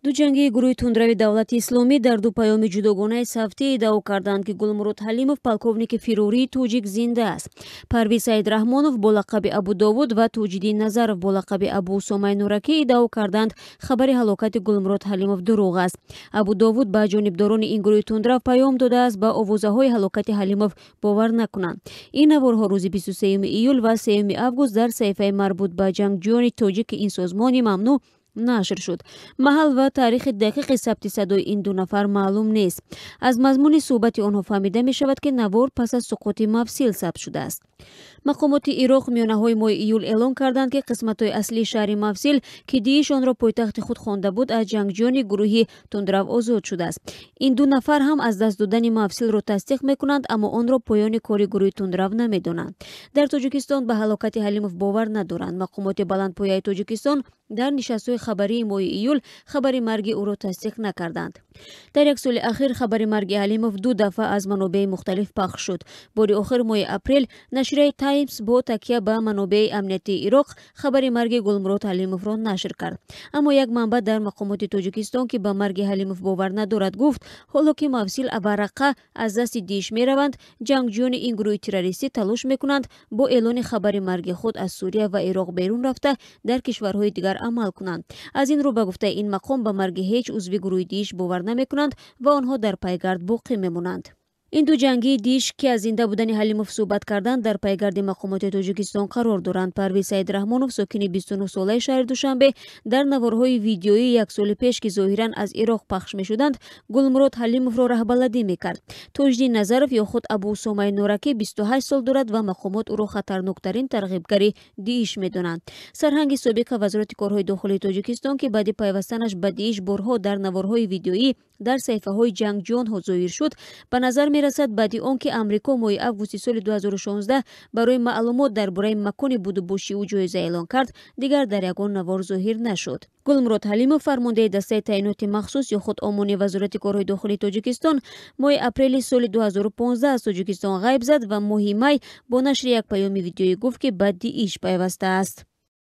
Ду ҷангии гурӯҳи тундрави Давлати Исломӣ дар ду паёми ҷудогонаи савтӣ иддао карданд, ки Гулмурод Ҳалимов, полковники фирории тоҷик, зинда аст. Парвиз Саидрахмонов бо лақаби Абу Довуд ва Тоҷиддин Назаров бо лақаби Абу Усомаи Нуракӣ иддао карданд, хабари ҳалокати Гулмурод Ҳалимов дурӯғ аст. Абу Довуд ба ҷонибдорони ин гурӯҳи тундрав паём додааст, ба овозаҳои ҳалокати Ҳалимов бовар накунанд. Ин наворҳо рӯзи 23 июл ва 3 август дар саҳифаи марбут ба ҷангҷӯёни тоҷики ин созмони мамнӯъ нашр шуд. Маҳал ва таърихи дақиқи сабти садои ин ду нафар маълум нест. Аз мазмуни суҳбати онҳо фаҳмида мешавад, ки навор пас аз суқути Мавсил сабт шудааст. Мақомоти Ироқ миёнаҳои моҳи июл эълон карданд, ки қисматҳои аслии шаҳри Мавсил, ки Дииш онро пойтахти худ хонда буд, аз ҷангҷӯёни гурӯҳи тундрав озод шудааст. Ин ду нафар ҳам аз даст додани Мавсилро тасдиқ мекунанд, аммо онро поёни кори гурӯҳи тундрав намедонанд. Дар Тоҷикистон ба ҳалокати Ҳалимов бовар надоранд. Мақомоти баландпояи Тоҷикистон дар нишастҳои хабарии моҳи июл хабари марги ӯро тасдиқ накарданд. Дар як соли ахир хабари марги Ҳалимов ду дафъа аз манобеи мухталиф пахш шуд. Бори охир моҳи апрел нашрияи Таймс бо такя ба манобеи амниятии Ироқ хабари марги Гулмурод Ҳалимовро нашр кард. Аммо як манбаъ дар мақомоти Тоҷикистон, ки ба марги Ҳалимов бовар надорад, гуфт, ҳоло ки Мавсил ва Раққа аз дасти Дииш мераванд, ҷангҷӯёни ин гурӯҳи террористӣ талош мекунанд бо эълони хабари марги худ аз Сурия ва Ироқ берун рафта, дар кишварҳои дигар амал кунанд. Аз ин рӯ, ба гуфтаи ин мақом, ба марги ҳеҷ узви гурӯҳи Дииш бовар намекунанд ва онҳо дар пайгард боқӣ мемонанд. Ин ду ҷангии Дииш, ки аз зинда будани Ҳалимов суҳбат карданд, дар пайгарди мақомоти Тоҷикистон қарор доранд. Парвиз Саидрахмонов, сокини 29-солаи шаҳри Душанбе, дар наворҳои видеоии як соли пеш, ки зоҳиран аз Ироқ пахш мешуданд, Гулмурод Ҳалимовро раҳбаладӣ мекард. Тоҷиддин Назаров ё худ Абу Усомаи Нуракӣ 28 сол дорад ва мақомот ӯро хатарноктарин тарғибгари Дииш медонанд. Сарҳанги собиқа Вазорати корҳои дохилии Тоҷикистон, ки баъди пайвастанаш ба Дииш борҳо дар наворҳои видеоӣ дар саҳифаҳои ҷангҷӯёнҳо зоҳир шуд, ба назар мерасад, баъди он ки Амрико моҳи августи соли 2016 барои маълумот дар бораи макони будубоши ӯ ҷоиза эълон кард, дигар дар ягон навор зоҳир нашуд. Гулмурод Ҳалимов, фармондеҳи дастаи таъиноти махсус ё худ ОМОНи Вазорати корҳои дохилии Тоҷикистон, моҳи апрели соли 2015 аз Тоҷикистон ғайб зад ва моҳи май бо нашри як паёми видеоӣ гуфт, ки ба Дииш пайвастааст.